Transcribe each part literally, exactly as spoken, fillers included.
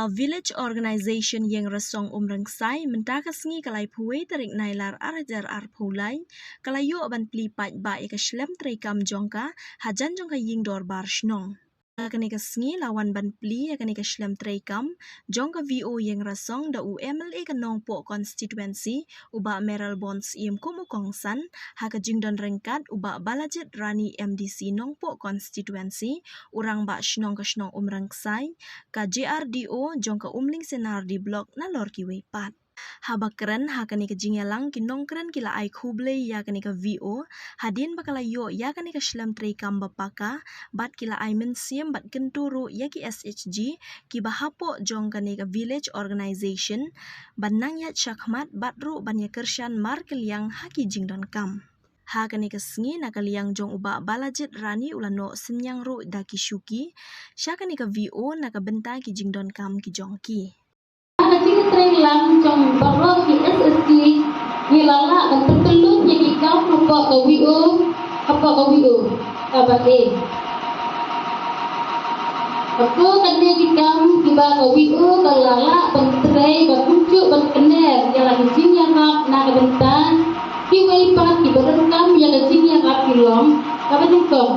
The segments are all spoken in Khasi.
Village Organization Ïing Rasong Umryngjai mynta ka sngi ka laiphew wei tarik Nailar arhajar arphew lai ka la ïoh ban plie paidbah ïa ka shlem treikam jong ka hajan jong ka ïing dorbar shnong. Ha kane ka sngi la wan ban plie ïa kane ka shlem treikam jong ka V O Ïing Rasong da u M L A ka Nongpoh constituency u Bah Mayralborn Syiem kum u kongsan, ha ka jingdon ryngkat u Bah Balajied Rani M D C Nongpoh constituency, u Rangbah Shnong ka shnong Umryngjai, ka J R D O jong ka Umling Senardi Block nalor kiwei pat. Haba kren ha kane ka jingïalang ki nongkren ki la ai khublei ïa kane ka V O hadien ba ka la ïoh ïa kane ka shlem treikam ba paka bad ki la ai mynsiem bad kyntu ruh ïa ki S H G kiba hapoh jong kane ka village organization ban nang ïaid shakhmat bad ruh ban ïakyrshan markylliang ha ki jingdonkam. Ha kane ka sngi na ka liang jong u Bah Balajied Rani u la noh synñiang ruh da ki shuki sha kane ka V O na ka bynta ki jingdonkam ki jong ki. Ha ka jingtrei lang jong baroh ki S H G ngi la lah ban pyntyllun ïa ki kam hapoh ka V O, hapoh ka V O kaba eh. Hapoh kane ki kam kiba ka V O ka la lah ban trei ba kumjuh ban kner ïa la ki jingïarap na ka bynta kiwei pat kiba donkam ïa ka jingïarap ki long kaba nyngkong.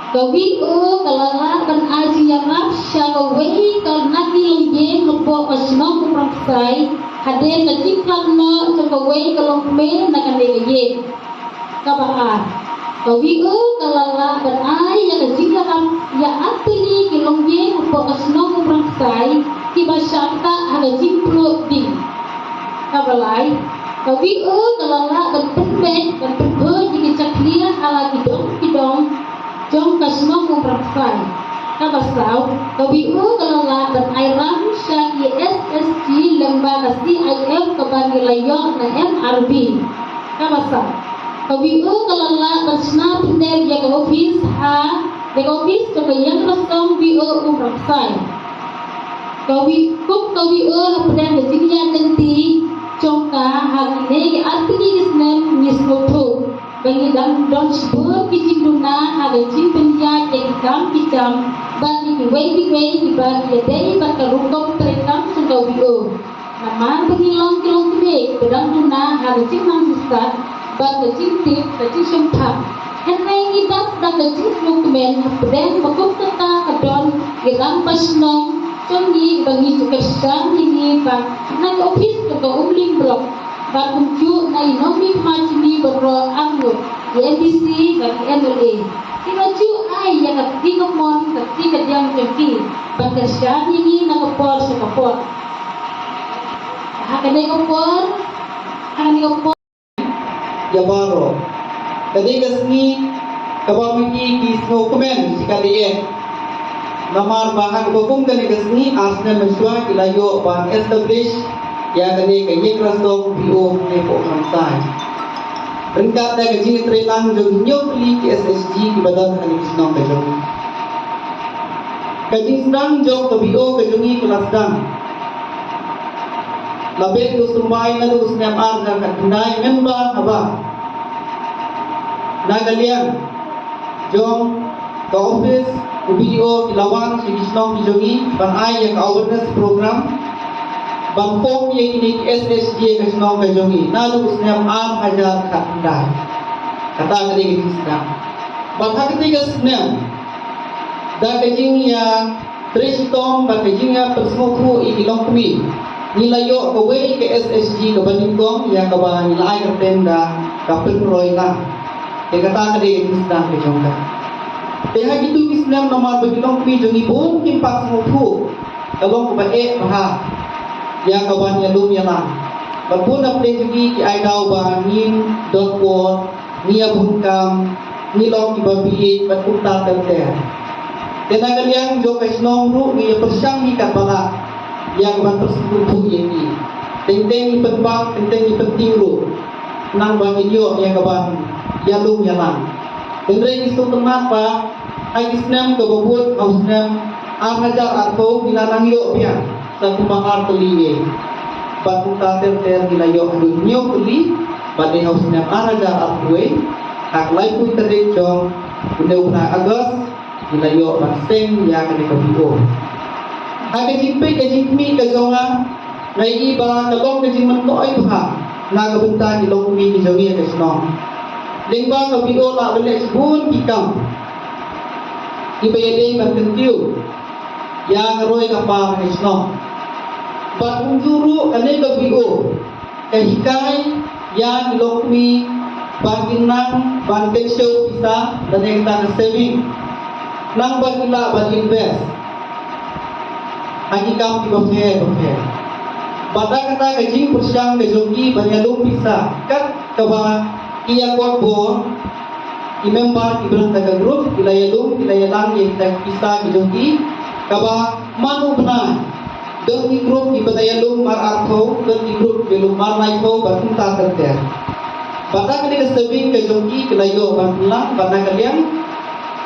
Ka V O ka la lah ban ai jingïarap sha kawei ka na ki longïing hapoh ka shnong Umryngjai hadien ka jingkhlad noh jong kawei ka longkmie na kane ka ïing. Kaba ar, ka V O ka la lah ban ai ïa ka jingïarap ïa artylli ki longïing hapoh ka shnong Umryngjai kiba shah ktah ha ka jingpluh ding. Kaba lai, ka V O ka la lah ban pynbeit ban pynkhuid ïa ki jakhlia ha la ki dong ki dong jong ka shnong Umryngjai. Kaba saw, ka V O ka la lah ban ai ram sha ki S S G lyngba ka C I F kaba ngi la ïoh na M R B. Kaba saw, ka V O ka la lah ban shna pyndep ïa ka office ha, ïa ka office jong ka Ïing Rasong V O Umryngjai. Ka V-, kum ka V O hapdeng ka jingïaid lynti jong ka ha kine ki artylli ki snem ngi sngewthuh ba ngi dang don shibun ki jingduna ha ka jingpynïaid ïa ki kam ki jam bad ïa kiwei kiwei kiba ïadei bad ka rukom treikam jong ka V O. Namar ba ngi long ki longkmie ba dang duna ha ka jingnang jingstad bad ka jingtip ka jingshemphang. Hynrei ngi dap da ka jingsngewkmen hapdeng ba kum kata ka don ki rangbah shnong jong ngi ba ngi ju kyrshan ïa ngi ba na ka office jong ka Umling Block. Bad kumjuh na i nongmihkhmat jong ngi baroh arngut, i M D C bad i M L A. Ki la ju ai ïa ka kti kamon ka kti kadiang jong ki ban kyrshan ïa ngi na ka por sha ka por. Ha kane ka por, ha kane ka por. Ïa baroh. Kane ka sngi kaba ma ki ki sngewkmen shi katdei. Namar ba ha kaba kum kane ka sngi ar snem mynshuwa ki la ïoh ban establish ïa kane ka Ïing Rasong V O hapoh Umryngjai. Ryngkat da ka jingïatreilang jong hynñiew tylli ki S H G kiba don ha kane ka shnong ka jong ngi. Ka jingsdang jong ka V O ka jong ngi ka la sdang. La beh ïa u symbai naduh u snem ar hajar khatkhyndai, mynba haba na ka liang jong ka office u B D O ki la wan sha ki shnong ki jong ngi ban ai ïa ka awareness program ban form ïa kine ki S H G ka shnong ka jong ngi naduh u snem ar hajar khatkhyndai. Kata ka dei ka jingsdang. Bad ha kata ka snem da ka jingïa trei shitom bad ka jingïapynsngewthuh ïa ki longkmie, ngi la ïoh kawei ka S H G kaba nyngkong ïa kaba ngi la ai kyrteng da ka Pynroi Lang. Te kata ka dei ka jingsdang ka jong ka. Te ha kito ki snem namar ba ki longkmie jong ngi bun kim pat sngewthuh, ka long kaba eh bha ïa kaba ngi ïalum ïalang. Bad bun na pdeng jong ngi ki ai daw ba ngim don por, ngi ïa bun kam, ngi long kiba bieit bad kumta ter ter. Te na ka liang jong ka shnong ruh ngi ïa pyrshang hi katba lah ïa kaban pyrsngewthuh ïa ki. Teng teng ngi pynbang, teng teng ngi pyntieng ruh, khnang ba ngin ïoh ïa kaban ïalum ïalang. Hynrei ngi sngewtynnat ba ha ki snem kaba bud, ha u snem ar hajar arphew ngi la nang ïoh biang sa kumba ar tylli ngi. Bad kumta ter ter ngi la ïoh haduh hynñiew tylli, bad dei ha u snem ar hajar arphew wei, ha ka laiphew tarik jong une u bnai August, ngi la ïoh ban seng ïa kane ka V O. Ha ka jingpeit ka jingkhmih ka jong nga, nga ïohi ba ka long ka jingmyntoi bha na ka bynta ki longkmie ki jong ngi ha ka shnong. Lyngba ka V O lah ban leh shibun ki kam kiba ïadei bad kyntiew ïa ka roi ka par ha ka shnong. Bad kumjuh ruh kane ka V O ka hikai ïa ki longkmie ba kin nang ban kynshew pisa lane kata ka saving, nang ba kin lah ban invest ha ki kam kiba pher bapher. Bad da kata ka jingpyrshang ka jong ki ban ïalum pisa kat kaba ki ïakot bor, ki member kiba don ha ka group ki la ïalum, ki la ïalang ïa kita ki pisa ki jong ki, kaba man u bnai don ki group kiba la ïalum mar arphew, don ki group kiba ïalum mar laiphew, bad kumta ter ter. Bad da kane ka saving ka jong ki ki la ïoh ban pynlang, bad na ka liang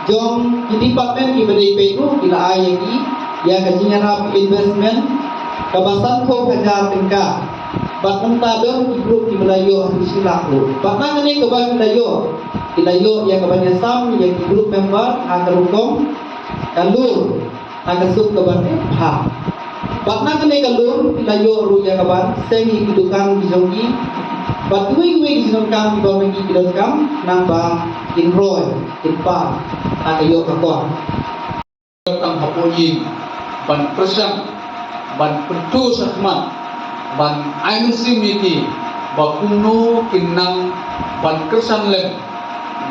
jong ki department kiba dei peit ruh ki la ai ïa ki ïa ka jingïarap investment kaba sanphew hajar tyngka. Bad mynta don ki group kiba la ïoh haduh shi lak ruh. Bad na kane kaba ki la ïoh, ki la ïoh ïa ka ban ïasam ïa ki group member ha ka rukom ka lur ha ka suk kaba rit bha. Bad na kane ka lur ki la ïoh ruh ïa ka ban seng ïa ki dukan ki jong ki. Bad kiwei kiwei ki jingdonkam kiba ma ki ki donkam nang ba kin roi kin pan ha ka ïoh ka kot. Tang hapoh ïing ban pyrshang ban pynthut shakhmat ban ai mynsiem ïa ki ba kumno kin nang ban kyrshan lem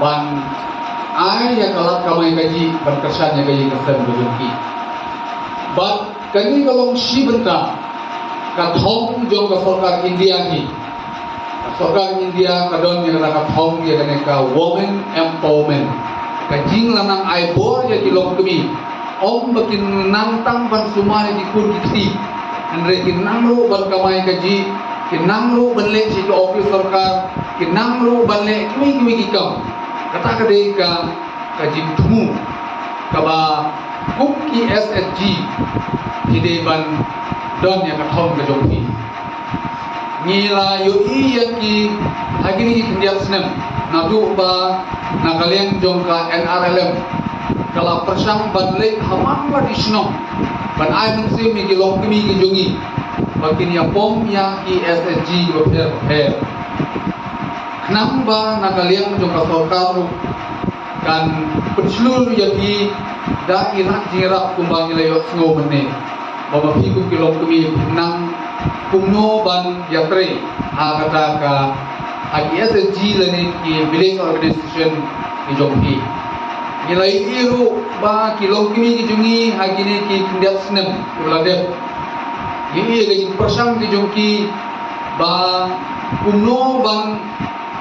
ban ai ïa ka lad kamai kajih ban kyrshan ïa ka ïing ka sem ka jong ki. Bad kane ka long shi bynta ka thong jong ka sorkar India hi. Ka sorkar India ka don ïa kata ka thong ïa kane ka women empowerment. Ka jinglanang ai bor ïa ki longkmie. Ym ba kin nang tang ban sumar ïa ki khun ki kti. Hynrei kin nang ruh ban kamai kajih, kin nang ruh ban leh sha ki office sorkar, kin nang ruh ban leh kiwei kiwei ki kam. Kata ka dei ka ka jingthmu kaba kum ki S H G ki dei ban don ïa ka thong ka jong ki. Ngi la ïohi ïa ki ha kine ki khyndiat snem naduh ba na ka liang jong ka N R L M ka la pyrshang ban leit ha man la ki shnong ban ai mynsiem ïa ki longkmie ki jong ngi ba kin ïa pom ïa ki S H G kiba pher bapher. Khnang ba na ka liang jong ka sorkar ruh kan pynshlur ïa phi da i lad jingïarap kumba ngi la ïohsngew mynne. Ba ma phi kum ki longkmie phi nang kumno ban ïatrei ha kata ka ha ki S H G lane ki village organization ki jong phi. Ngi la ïohi ruh ba ki longkmie ki jong ngi ha kine ki khyndiat snem kiba la dep. Ngi ïohi ka jingpyrshang ki jong ki ba kumno ban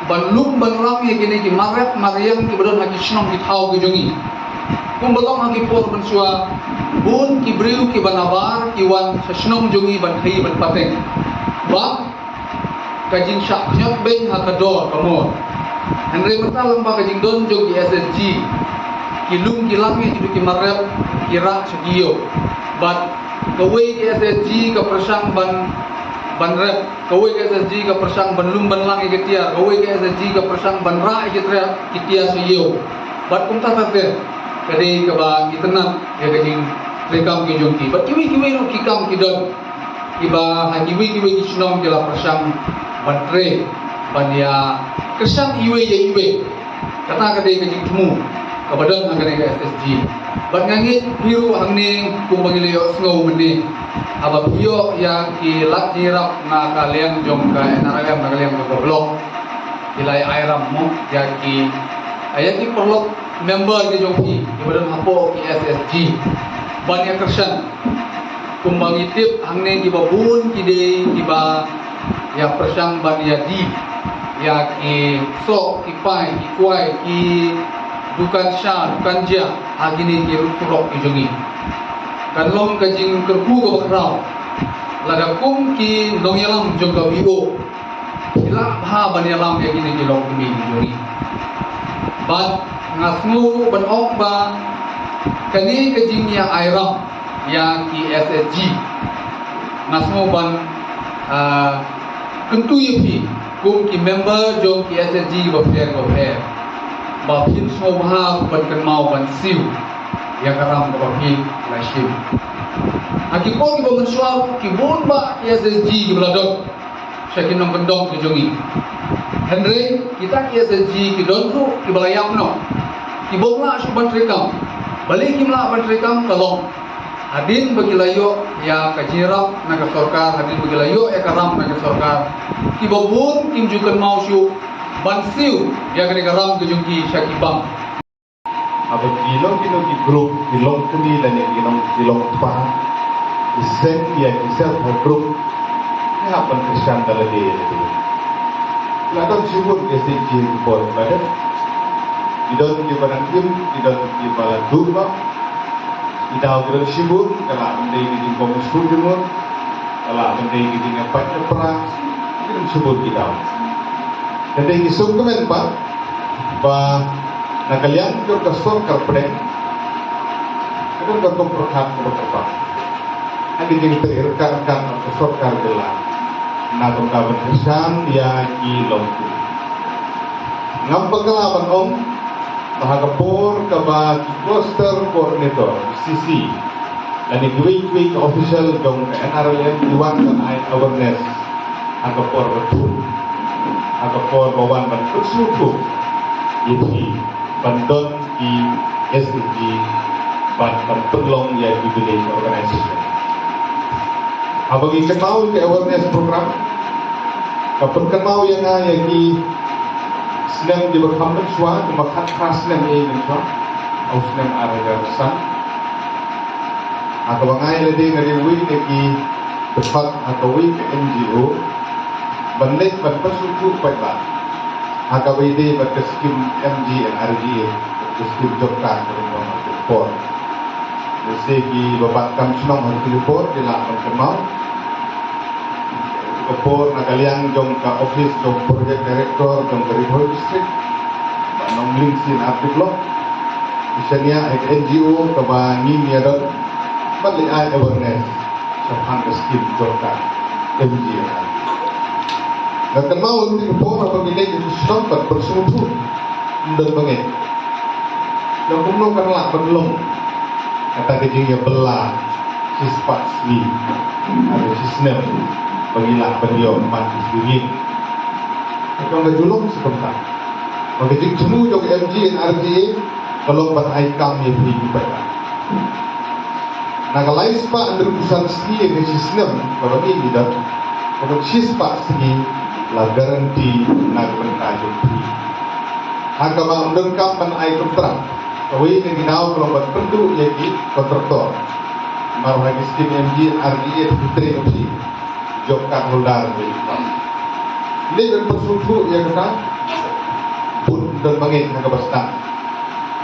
ban lum ban lang ïa kine ki mar rep mar riang kiba don ha ki shnong ki thaw ki jong ngi. Kumba long ha ki por mynshuwa bun ki briew kiba nabar ki wan sha shnong jong ngi ban khaïi ban pateng. Ba ka jingshah khñiot beiñ ha ka dor ka mor. Hynrei mynta lem ba ka jingdon jong ki S H G ki lum ki lang ïa kito ki mar rep ki rah sha ki ïew. Bad kawei ka S H G ka pyrshang ban ban rep. Kawei ka S H G ka pyrshang ban lum ban lang ïa ki tiar, kawei ka S H G ka pyrshang ban rah ïa ki tiar, ki tiar sha ïew. Bad kumta ter ter ka dei kaba itynnad ïa ka jingtrei kam ki jong ki. Bad kiwei kiwei ruh ki kam ki don kiba ha kiwei kiwei ki shnong ki la pyrshang ban trei ban ïa kyrshan iwei ïa iwei. Kata ka dei ka jingthmu kaba don ha kane ka S H G. Bad nga ngeit phi ruh hangne kumba ngi la ïohsngew mynne, haba phi ïoh ïa ki lad jingïarap na ka liang jong ka N R L M, na ka liang jong ka block, ki la ai ram mo ïa ki, ïa ki paralok member ki jong phi kiba don hapoh ki S H G ban ïa kyrshan. Kumba ngi tip hangne kiba bun ki dei kiba ïa pyrshang ban ïa dih ïa ki soh, ki pai, ki kwai, ki dukan sha, dukan jia ha kine ki surok ki jong ngi. Kan long ka jingkyrkhu kaba khraw lada kum ki nongïalam jong ka V O ki lah bha ban ïalam ïa kine ki longkmie ki jong ngi. Bad nga sngew ruh ban ong ba kane ka jingïa ai ram ïa ki S H G, nga sngew ban, ah, kyntu ïa phi kum ki member jong ki S H G kiba pher kiba pher ba phin sngew bha ban kynmaw ban siew ïa ka ram kaba phi la shim. Ha ki por kiba mynshuwa ki bun bah ki S H G kiba la don sha ki nongkyndong ki jong ngi. Hynrei kita ki S H G ki don ruh kiba la ïap noh. Ki bym lah shuh ban treikam. Balei kim lah ban treikam? Ka long hadien ba ki la ïoh ïa ka jingïarap na ka sorkar, hadien ba ki la ïoh ïa ka ram na ka sorkar, kiba bun kim ju kynmaw shuh ban siew ïa kane ka ram ka jong ki sha ki bank. Haba ki long kino ki group, ki long kmie lane ki long, ki long kpa, ki seng ïa ki self help group, ki hap ban kyrshan da lade lade. La don shibun ki S H G ki por la dep. Ki don kiba nang im, ki don kiba la duh noh. Ki daw ki don shibun, ka lah ban dei ki jingkong shu jingmut, ka lah ban dei ki jingïapait ïapra, ki don shibun ki daw. Ka dei ki sngewkmen pat ba na ka liang jong ka sorkar pdeng ka don ka rukom pyrkhat kaba kyrpang ha ki jingtrei ryngkat ryngkat ka sorkar jylla na ka bynta ban kyrshan ïa ki longkmie. Ngam bakla ban ong ba ha ka por kaba ki cluster coordinator, C C, lane kiwei kiwei ki official jong ka N R L M ki wan ban ai awareness ha ka por ba thung, ha ka por ba wan ban pynsngewthuh ïa phi ban don ki S H G bad ban pynlong ïa ki village organization. Haba ngi kynmaw ïa ka awareness program, ka pynkynmaw ïa nga ïa ki snem kiba kham mynshuwa, kumba khatphra snem ïa i mynshuwa, ha u snem ar hajar san. Ha kaba nga ïa lade nga dei uwei na ki dkhot ha kawei ka N G O ban leit ban pynsngewthuh paidbah ha kaba ïadei bad ka skim M G N R E G A, ka skim job card ka dang don ha ka por. Lehse kiba bat kam shnong ha ki por ki lah ban kynmaw. Ka por na ka liang jong ka office jong project director jong ka Ri Bhoi District, Bah Nonglin Sien R T Block, ki shaniah ïa ka N G O kaba ngin ïa don ban leit ai awareness shaphang ka skim job card M G N R E G A. Nga kynmaw ïa ka por haba ngi leit ïa ki shnong ban pynsngewthuh, ym don ba ngeit. Ïa kumno kan lah ban long kata ka jingïabylla shispah sngi, ha ka shisnem ba ngi lah ban ïoh man ka sngi. Ka long ka ju long sa kumta. Ba ka jingthmu jong ka M G N R E G A ka long ban ai kam ïa phi ki paidbah. Na ka lai spah hynriewphew san sngi ha ka shisnem kaba ngi don, ka long shispah sngi la guarantee na ka bynta jong phi. Ha kaba ym donkam ban ai kontrak, kawei na ki daw ka long ban pynduh ïa ki kontraktor. Namar ha ki skim M G N R E G A te ki trei ïa phi job card holder ba ïa phi. Leit ban pynsngewthuh ïa kata, bun don ba ngeit ha kaba sdang.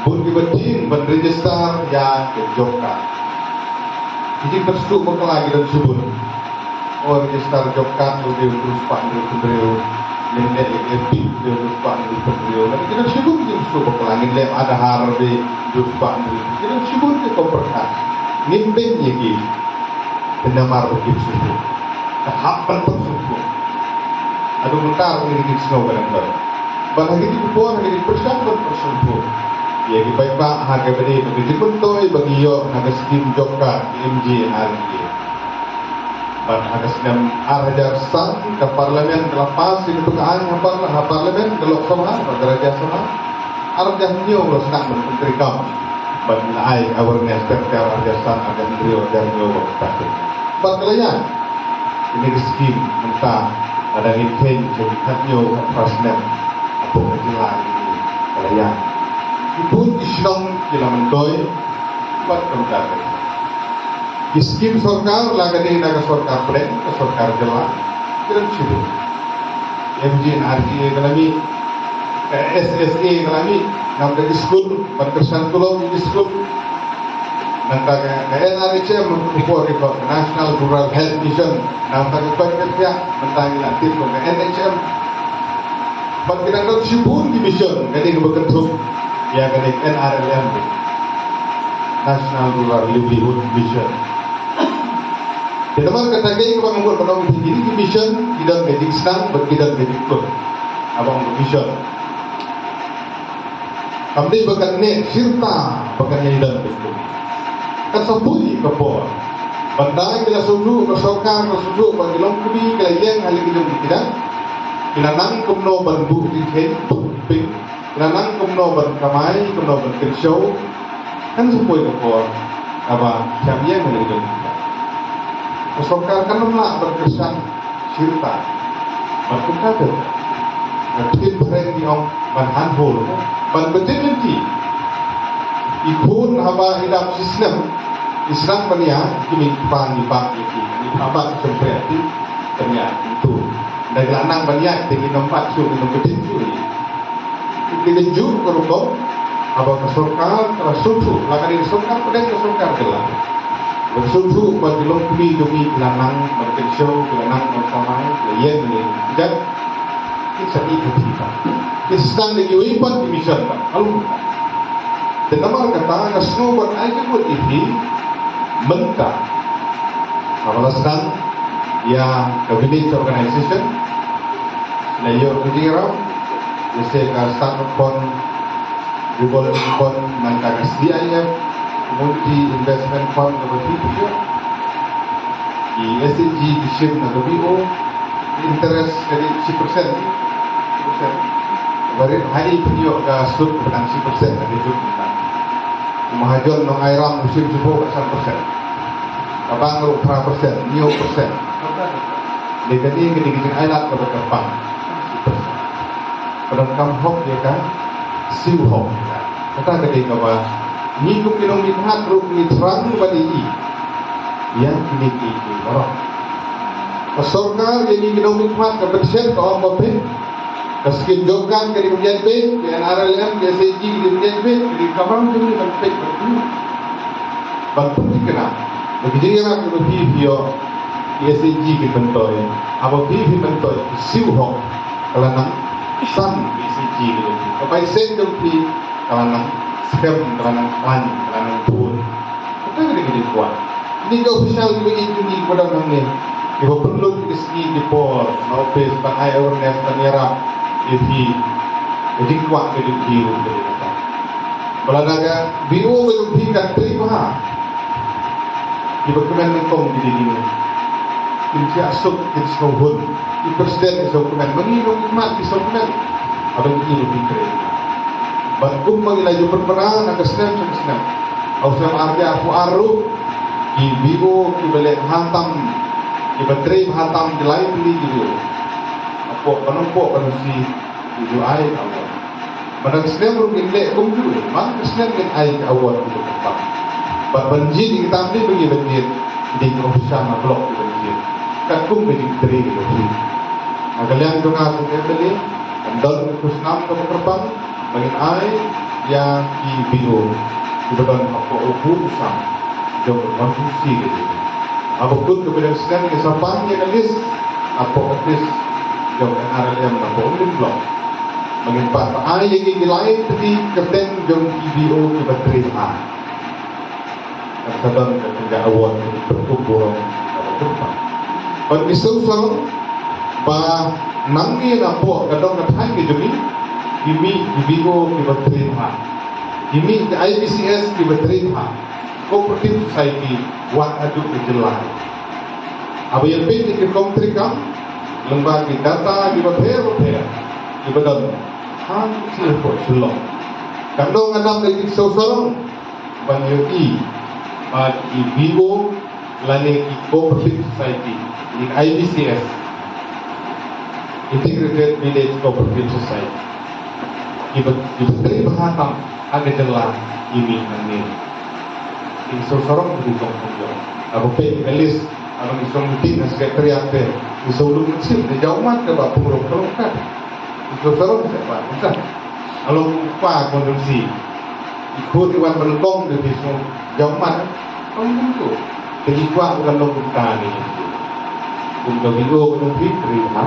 Bun kiba tieng ban register ïa ka job card. Ki jingpynsngewthuh bakla ki don shibun. O, register job card u dei u spah hynriew phew hynriew, lem leh ïa ka EPIC u dei u spah hynriew phew hynriew. Ki don shibun ki jingpynsngewthuh bakla, ngin leh Aadhaar u dei u spah hynriew. Ki don shibun ki jingpyrkhat. Ngim beiñ ïa ki. Te namar ba ki sngewthuh, ka hap ban pynsngewthuh. Haduh mynta ruh ngi dang sngew ka dang don. Bad ha kine ki por ngi dang pyrshang ban pynsngewthuh ïa ki paidbah ha kaba ïadei bad ka jingmyntoi ba ngi ïoh na ka skim job card M G N R E G A. Bad ha ka snem ar hajar san ka Parliament ka la pass ïa kata ka aiñ ha Parla-, ha Parliament, ka Lok Sabha bad ka Rajya Sabha. Ar hajar hynñiew la sdang ban pyntreikam ban ai awareness ter ter, ar hajar san, ar hajar hynriew, ar hajar hynñiew bad kata. Bad ka la ïaid kane ka skim mynta, lada ngin kheiñ sha ki khathynñiew khatphra snem hapoh ka jylla ka la ïaid. Ki bun ki shnong ki la myntoi bad kumta. Ki skim sorkar, la ka dei na ka sorkar pdeng, ka sorkar jylla, ki don shibun. M G N R E G A ka la mih, ka S S A ka la mih, namar ka skul, ban kyrshan tulop ïa ki skul. Nangta ka, ka N R H M, ka por ki, ka National Rural Health Mission, namar ka, ka, ka, ka, mynta ngi la tip ka N H M. Bad ki dang don shibun ki mission, kane kaba kynthup ïa kane N R L M, National Rural Livelihood Mission. Te namar kata kaei kaba nga mut ban ong, kine ki mission ki don ka jingsdang bad ki don ka jingkut. Haba ong ka mission, kam dei ba kan neh shirta ba kan ïadon bad ka. Kan sa poi ka por Ban da ki la sngewthuh, ka sorkar ka sngewthuh ba ki longkmie ki la ïeng ha la ki jong ki kjat. Ki la nang kumno ban buh jingkheiñ, ban pynpink. Ki la nang kumno ban kamai, kumno ban kynshew. Kan sa poi ka por kaba shah ïeng ha la ki jong ki kjat. Ka sorkar kan ym lah ban kyrshan shirta. Ban kumta te. Nga tip phareng ki ong ban handhold, ban bteng lynti. I khun haba i dap shi snem, i sdang ban ïaid, ki mei kpa ngi bat ïa ki, ngi kpa bat ki sngewsih ïa ki, ban ïaid kumtu. Nda ki la nang ban ïaid te ngi nym bat shuh, ngi nym bteng shuh ïa ki. Ki dei juh ka rukom, haba ka sorkar ka la sngewthuh, la ka dei ka sorkar pdeng, ka sorkar jylla. Ka sngewthuh ba ki longkmie jong ngi ki la nang ban kynshew, ki la nang ban kamai, ki la ïeng ne jat. Ki sa ïeit ha phi pat. Ki sdang da kiwei pat ki mission pat. Ka long. Te namar kata nga sngew ban ai jingmut ïa phi mynta. Haba la sdang ïa ka village organization, la ïoh ka jingïarap, lehse ka startup fund, revolving fund, nangta ka C I F, Multi Investment Fund, kaba phi phi ïoh. Ki S H G ki shim na ka V O, interest ka dei shi percent, shi percent. Ba rit ha i phi ïoh ka sut kaba dang shi percent ka dei sut ka. U mahajon Nongai Ram u shim shiphew ka san percent. Ka bank ruh phra percent, hynñiew percent. Dei kane ka dei ka jingailad kaba kyrpang. Shi percent. Ka donkam hok ïa ka siew hok. Kata ka dei kaba ngi kum ki nongmihkhmat ruh ngi thrang ban ïohi ïa kine ki, ki baroh. Ka sorkar ïa ngi ki nongmihkhmat ka pynshet ka ong ba peit. Ka skim jong ka ka dei ban ïaid beit, ka N R L M, ka S H G ka dei ban ïaid beit, ka dei ka kamram jong ngi ban peit ban peit. Ban peit ka na. Ba ki jingïarap kiba phi phi ïoh, ki S H G ki myntoi. Haba phi phi myntoi, siew hok. Ka la nang san S H G ki jong phi. Ka bai seng jong phi ka la nang skhem, ka la nang khlaiñ, ka la nang bun. Kata ka dei ka jingkwah. Kine ki official kiba ïeit jong ngi kiba don hangne, kiba pynlut ki sngi ki por na office ban ai awareness, ban ïarap ïa phi. Ka jingkwah ka jong phi ruh ka dei kata. Ba lada ka V O ka jong phi ka trei bha, kiba kmen nyngkong ki dei kine. Kin shah suk, kin sngewhun. Ki president ki sngewkmen, ma ngi nongmihkhmat ki sngewkmen. Haba ngi ïohi ba phi trei. Bad kumba ngi la ju pynbna na ka snem sha ka snem, ha u snem ar hajar arphew ar ruh, ki V O kiba leh bha tam, kiba trei bha tam, ki lai tylli ki V O. Hapoh Ba Nongpoh Ba Nongsi, ki ju ai award. Ba dang snem ruh ngin leh kumjuh, man ka snem ngin ai ka award kaba kyrpang. Bad ban jied ïa kita, ym dei ba ngi ban jied, dei ki officer na block ki ban jied. Katkum ka jingtrei ka jong ki. Na ka liang jong nga kum M L A, kan don ka khusnam kaba kyrpang ba ngin ai ïa ki V O kiba don hapoh u buh u sam jong ka constituency ka jong ngi. Haba kut kaba dang snem ngin sa pan ïa ka list hapoh office jong N R L M hapoh Umling Block. Ba ngin pat ai ïa ki lai tylli kyrteng jong ki V O kiba trei bha. Kan sa don ka kynja award ka pynkup burom kaba kyrpang. Bad ngi sngewsarong ba nangne napoh ka dong ka thaiñ ka jong ngi, ngi mih ki V O kiba trei bha, ngi mih ki I B C S kiba trei bha, cooperative society, wat haduh ka jylla. Haba ïa peit ïa ki rukom treikam lyngba ki data kiba pher bapher kiba don ha sha hapoh Shillong, kan long ka nam ka jingsngewsarong ban ïohi ba ki V O lane ki cooperative society, ki I V C S, Integrated Village Cooperative Society, kiba, kiba trei bha tam ha ka jylla, ki mih nangne. Ki sngewsarong ki jong ki jong. Haba peit ka list, haba ngi sngewthuh na secretariat te, ngi sngewlung mynsiem, da jaw mat kaba pyngrong ka long ka. Ki sngewsarong seh ba ka long kpa constituency. Ki khun ki wan ban kong da ki sngew jaw mat. Ong kumtu. Te ki kwah ba kan long kumta ne. Kum ka V O ka jong phi, trei bha.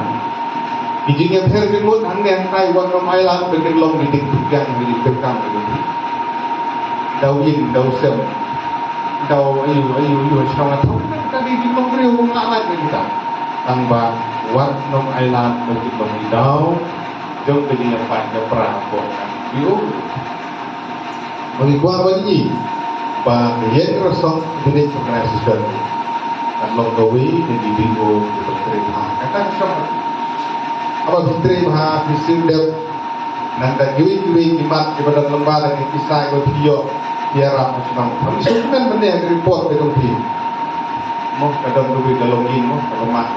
Ki jingïapher jingmut hangne hangtai, wat nym ailad ba kin long ki jingpyrkhat, ki jingpyrkhat ka jong phi. Daw ïing, daw sem, daw aïu aïu aïu, shnong athong, ka dei ki nongbriew, kum nga lait ïa kita. Tang ba wat nym ailad ba kin long ki daw jong ka jingïapait ïapra hapoh ka V O. Ba ngi kwah ban ïohi ba ka ïeng rasong village organization, Kan long kawei na ki B O kiba trei bha. Kata ka shong. Haba phi trei bha, phi siew dep. Nangta kiwei kiwei ki mat kiba don lyngba da ki pisa kiba phi ïoh, phi ïarap ha shnong. Phi siew kmen mynne ha ki report ka jong phi. Mo, ka don kawei ka longïing mo, kaba mat.